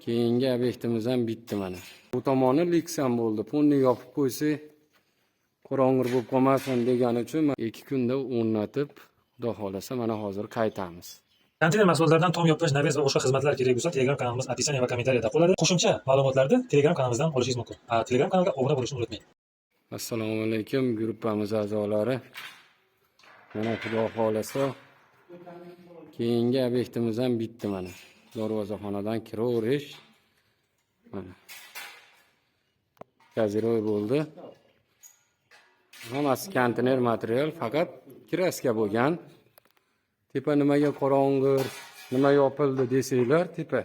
Keyingi obyektimiz ham bitdi mana. Bu tomoni lyuks ham bo'ldi. Pulni yopib qo'ysak, qorong'i bo'lib qolmasin degani uchun 2 kunda o'rnatib, Xudo xohlasa mana hozir qaytamiz. Konteyner mahsulotlaridan tom yopish, навес va boshqa xizmatlar kerak bo'lsa, Telegram kanalimiz описание va kommentariyada qoladi. Qo'shimcha ma'lumotlarni Telegram kanalimizdan olishingiz mumkin. Telegram kanalga obuna bo'lishni unutmang. Assalomu alaykum gruppamiz a'zolari. Mana Xudo xohlasa keyingi obyektimiz ham bitdi mana. Darvozaxonadan kiraverish. Mana. Kaziroy bo'ldi. Hammasi konteyner material, faqat kraska bo'lgan. Tepa nimaga qorong'ir, nima yopildi desanglar, tepa.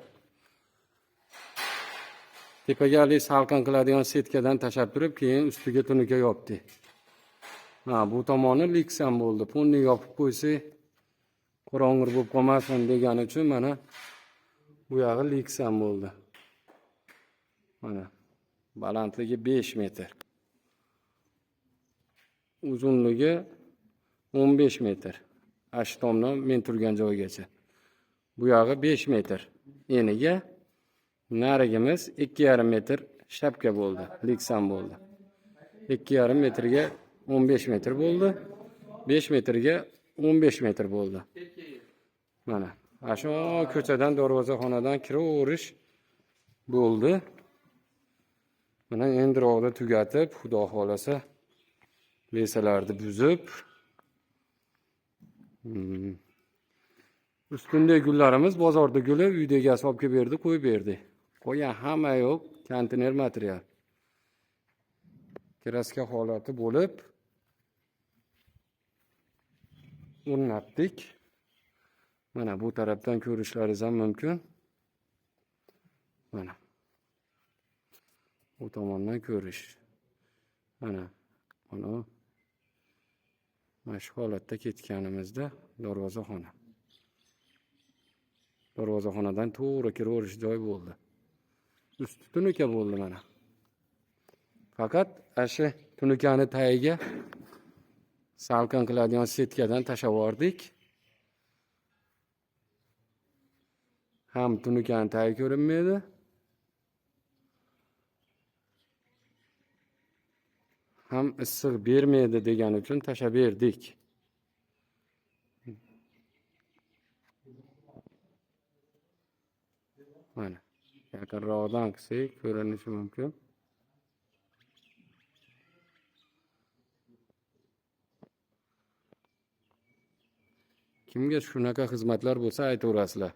Tepaga haligi salqin qiladigan setkadan tashlab turib, keyin ustiga tunuka yopdik. Ha, bu tomoni lyuks ham bo'ldi. Pulni yopib qo'ysak, qorong'ir bo'lib qolmasin degani uchun mana bu yog'i lyuks ham bo'ldi. Mana balandligi 5 metr. Uzunligi 15 metr. Ash tomdan men turgan joygacha. Bu yog'i 5 metr. Eniga narigimiz 2,5 metr shapka bo'ldi, lyuks ham bo'ldi. 2,5 metrga 15 metr bo'ldi. 5 metrga 15 metr bo'ldi. Mana shu ko'chadan darvozaxonadan kiraverish bo'ldi. Mana endiroqda tugatib, Xudo xohlasa lesalarni buzib, ustundagi gullarimiz bozorda guli uyda egasi olib kelib berdi, qo'yib berdi. Qolgan hamma yo'q konteyner material. Kraska holati bo'lib o'rnatdik. Mana bu tarafdan ko'rishlaringiz ham mumkin. Mana. Bu tomondan ko'rish. Mana. Mana mana shu holatda ketganimizda darvozaxona. Darvozaxonadan to'g'ri kiraverish joy bo'ldi. Usti tunuka bo'ldi mana. Faqat ana shu tunukani tagiga salqin qiladigan setkadan tashlab yubordik. Ham tunukani tagi ko'rinmaydi. Ham issiq bermaydi degani uchun tashlab berdik. Mana yaqinroqdan qilsak ko'rinishi mumkin. Kimga shunaqa xizmatlar bo'lsa aytaverasizlar.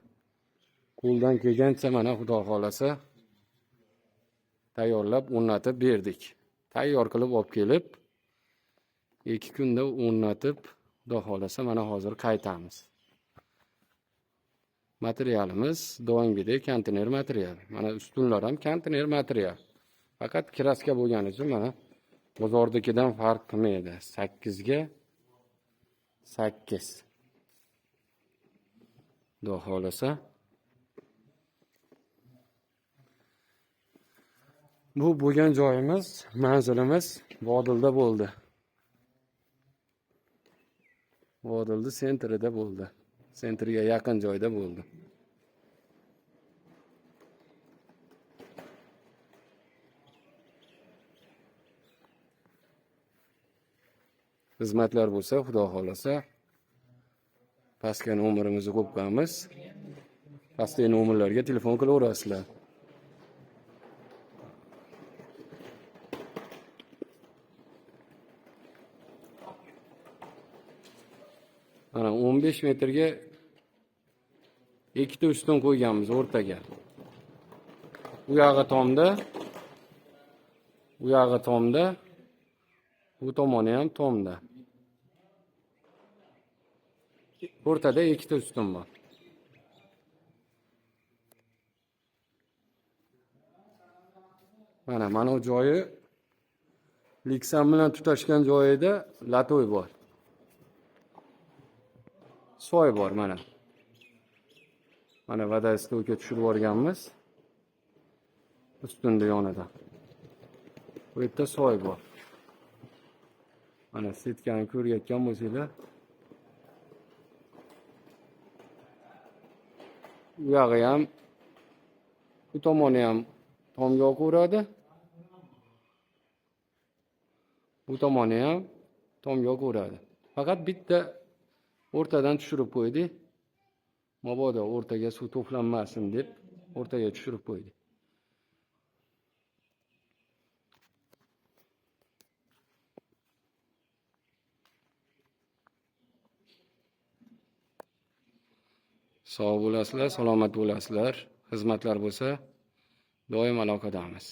Qo'ldan kelgancha mana Xudo xohlasa tayyorlab o'rnatib berdik. Tayyor qilib olib kelib 2 kunda o'rnatib, Xudo xohlasa mana hozir qaytamiz. Materialimiz doimgidek konteyner material. Mana ustunlar ham konteyner material. Faqat kraska bo'lgani uchun mana bozordagidan farq qilmaydi. 8 ga 8. Xudo xohlasa bu bo'lgan joyimiz, manzilimiz Vodilda bo'ldi. Vodilni sentrida bo'ldi. Sentrga yaqin joyda bo'ldi. Xizmatlar bo'lsa, Xudo xohlasa pastga nomerimizni qo'yib qo'yamiz. Pastdagi nomerlarga telefon qilaverasizlar. Mana 15 metrga ikkita ustun qo'yganmiz o'rtaga. U yog'i tomda, u yog'i tomda, bu tomoni ham tomda. O'rtada ikkita ustun bor. Mana bu joyi Liksan bilan tutashgan joyida latoy bor. Soy bor mana. Mana vodostoyga tushirib yuborganmiz. Ustunni yonida. Bu yerda soy bor. Mana setkani ko'rayotgan bo'lsanglar, u yog'i ham Bu tomoni ham tomga yoqaveradi. Bu tomoni ham tomga yoqaveradi. Faqat bitta o'rtadan tushirib qo'ydik. Mabodo o'rtaga suv to'planmasin deb o'rtaga tushirib qo'ydik. Sog' bo'lasizlar, salomat bo'lasizlar. Xizmatlar bo'lsa, doim aloqadamiz.